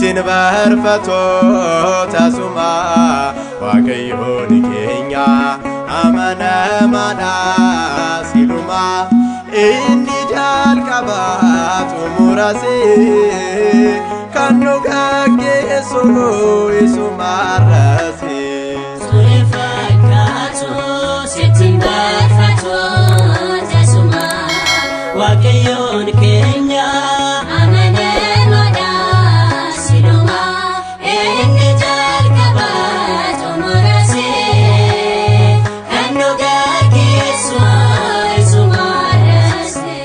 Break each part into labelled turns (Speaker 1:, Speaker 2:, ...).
Speaker 1: Ittiin barfatoo tasuma Waaqayyoon keenya amanamaadha siluma inni jalqaba xumurase kan nu gaggeessu isumarrase.
Speaker 2: Ture fakkaatu sitti barfatu tasuma Waaqayyoon keenya amanamaadha siluma inni jalqaba xumurase kan nu gaggeessu isumarrase.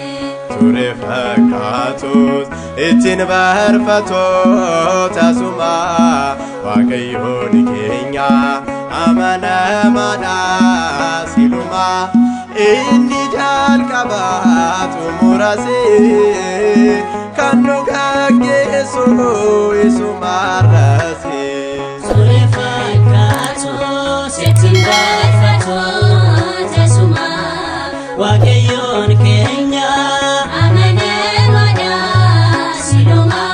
Speaker 1: Ture fakkaatus ittiin barfatoo tasuma Waaqayyoon keenya amanamaadha siluma inni jalqaba xumurase kan nu gaggeessu isumarrase.
Speaker 2: Ture fakkaatu sitti barfatu tasuma Waaqayyoon keenya amanamaadha siluma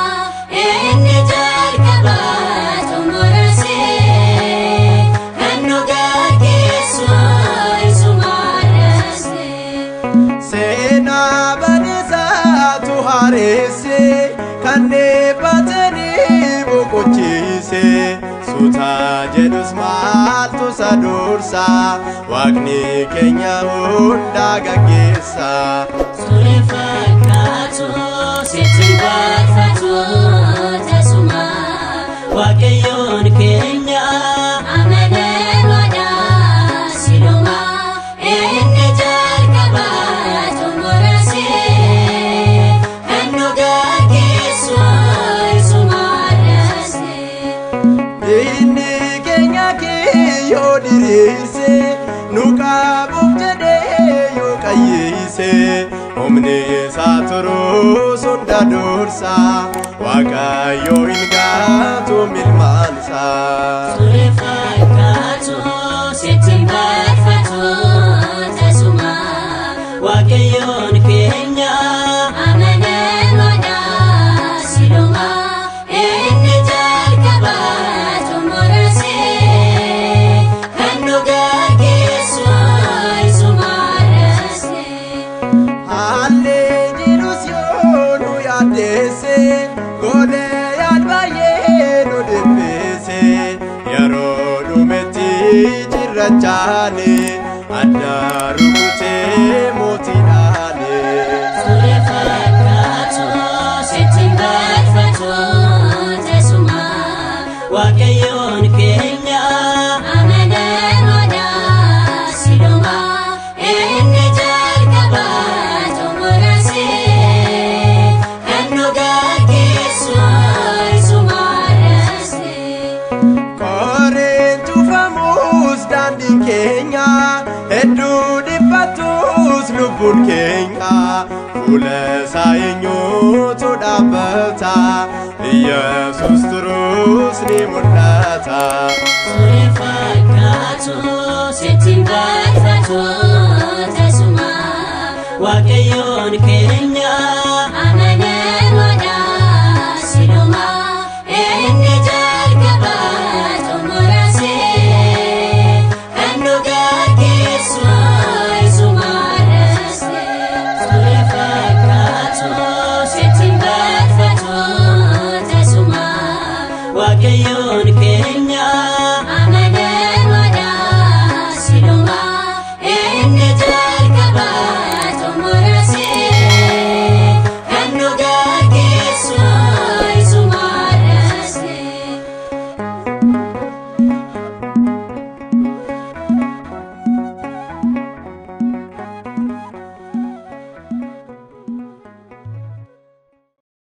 Speaker 2: inni jalqaba xumurase kan nu gaggeessu isumarrase.
Speaker 1: Seenaa badiisaatu haareesse kan dhiiphatanii boqochiise suuta jedhus maaltu isa dursa Waaqni keenya hundaa gaggeessa.
Speaker 2: Ture fakkaatu sitti barfatu tasuma Waaqayyoon keenya amanamaadha siluma inni jalqaba xumurase kan nu gaggeessu isumarrase.
Speaker 1: Inni keenya kiyyoo diriirse nu qabuuf jedhee yoo qayyise humni isaa turus hunda dursa Waaqayyo hin gaatu milmaansa.
Speaker 2: Ture fakkaatu sitti barfatu tasuma Waaqayyoon keenya amanamaadha siluma inni jalqaba xumurase kan nu gaggeessu isumarrase.
Speaker 1: Haalli jirus yoo nu yaaddeesse Gooliyaad baay'ee nu dhiphise yeroo dhumetti cirrachaani adda rukutee mootiidhaani.
Speaker 2: Ture fakkaatu sitti barfatu tasuma Waaqayyoon keenya amanamaadha siluma inni jalqaba xumurase kan nu gaggeessu isumarrase.
Speaker 1: Qoreen cufamus daandiin keenya hedduu dhiphatus lubbuun keenya fuula isaa eenyutu dhaabbata Yesus turus ni mul'ata.
Speaker 2: Ture fakkaatu sitti barfatu tasuma Waaqayyoon keenya amanamaadha siluma inni jalqaba xumurase kan nu gaggeessu isumarrase. Ture fakkaatu sitti barfatu tasuma Waaqayyoon keenya amanamaadha.